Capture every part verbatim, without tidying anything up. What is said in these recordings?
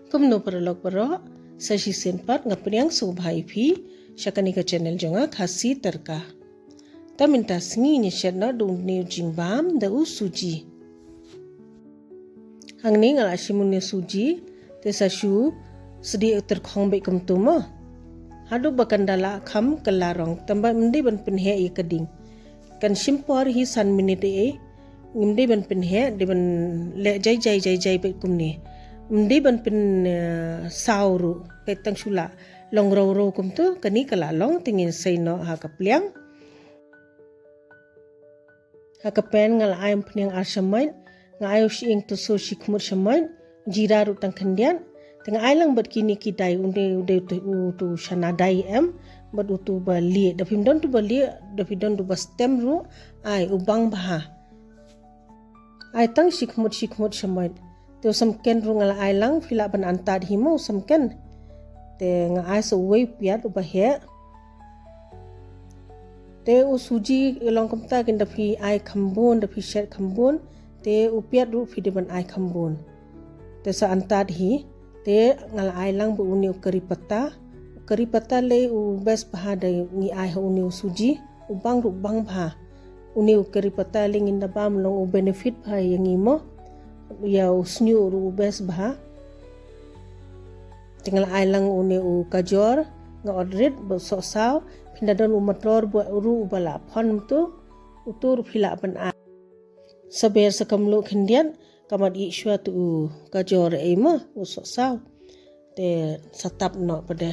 Kumno paralok baroh, sa shisien pat nga pdiang sngewbha ïa phi sha kane ka channel jong nga, Khasi Tadka. Te mynta sngi ngin shet noh da une u jingbam da u suji. Hangne nga la shim une u suji, te sa shu sdieh tyrkhong beit kumto mo. Haduh ba kan da lah kham kylla rong, tangba ym dei ban pynheh ïa ka ding. Kan shim por hi san minit ei ei, ngim dei ban pynheh, dei ban leh jai jai jai jai beit kumne. Ym dei ban pyn, eh, saw ruh, beit tang shu la long raw raw kumto, kane ka la long, te ngin sei noh ha ka pliang. Ha ka pan nga la ai umphniang ar shamoit, nga ai u shyieng tuso shikhmut shamoit, jira ruh tang khyndiat, te nga ai lang bad kine ki dai, une u dei utu, utu shana dai em, bad utu ba lieh, da phim don utu ba lieh, da phi don utu ba stem ruh, ai u bang bha. Ai tang shikhmut shikhmut shamoit. Te u samken ruh nga la ai lang, phi lah ban antad hi mo u samken. Te nga ai sa uwei u piat uba heh. Te u suji long kumta, kin da phi ai kham bun, da phi shet kham bun. Te u piat ruh phi dei ban ai kham bun. Te sa antad hi. Te nga la ai lang bad une u kari pata. U kari pata lei u best bha da ngi ai ha une u suji. U bang ruh bang bha. Une u kari pata lei ngin da bam, long u benefit bha ïa ngi mo. Ïa u shñiuh ruh u best bha. Te nga la ai lang une u kajor, nga ot rit bad sohsaw, phin da don u mator bad ruh uba la phon utu, utu ruh phi lah ban ai. Sa ber sa kham luh khyndiat, ka mat ïeh shuwa utu u kajor ei mo, u sohsaw. Te sa tap noh pat de.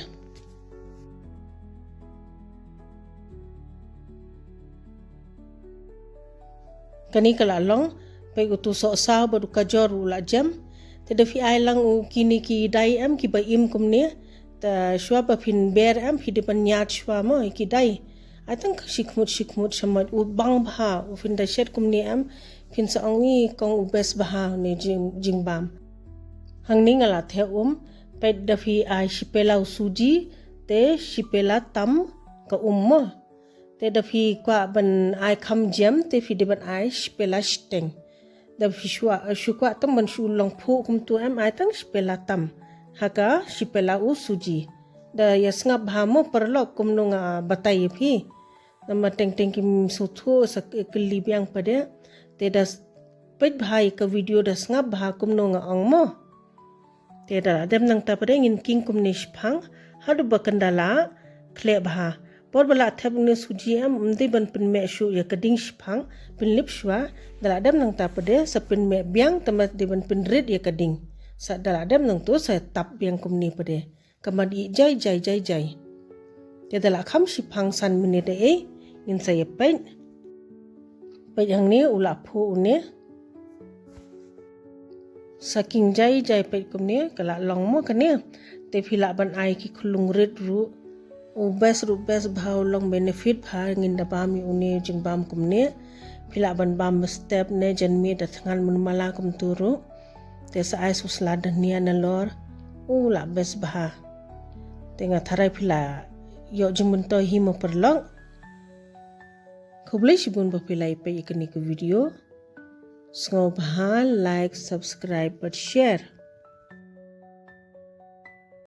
Kane ka la long, peit utu sohsaw bad u kajor u la jem. Te da phi ai lang u kine ki dai em kiba im kumne. Te shuwa ba phin ber em phi dei ban ñiad shuwa mo ïa ki dai. Ai tang shikhmut shikhmut shamoit, u bang bha, u phin da shet kumne em phin sa ong i kong u best bha une jing, jingbam. Hangne nga la theh um, peit da phi ai shipela u suji, te shipela tam ka um mo. Te da phi kwah ban ai kham jem, te phi dei ban ai shipela shiteng. Da phi shu kwah, shu kwah tang ban shu long phuh kumtu em, ai tang shipela tam. Ha ka shipela u suji. Da ïa sngap bha mo paralok kumno nga batai ïa phi. Namar teng teng kim sngewthuh sa kylli biang pat de. Te da s-, peit bha ïa ka video da sngap bha kumno nga ong mo. Te da la dem nangta pat de ngin king kumne shiphang, haduh ba kan da la khleh bha. Por ba la thep une u suji em, ym dei ban pynmeh shuh ïa ka ding shiphang, pynlip shuwa, da la dem nangta pat de sa pynmeh biang, tangba dei ban pynrit ïa ka ding. Sa da la dem nangto sa tap biang kumne pat de. Ka mat ïeh jai jai jai jai. Te da la kham shiphang san minit ei ei, ngin sa ïa peit. Peit hangne u la phuh une. Sa king jai jai, peit kumne ka la long mo kane. Te phi lah ban ai ki khulung rit ruh. U best ruh best bha, u long benefit bha, ngin da bam ïa une jingbam kumne. Phi lah ban bam mynstep ne janmiet da thngan mynmala kumtu ruh. Te sa ai sa u slad dhania nalor. U la best bha. Te nga tharai phi la ïoh jingmyntoi hi mo paralok. Khublei shibun ba phi la ïa peit ïa kane ka video. Sngewbha like, subscribe bad share.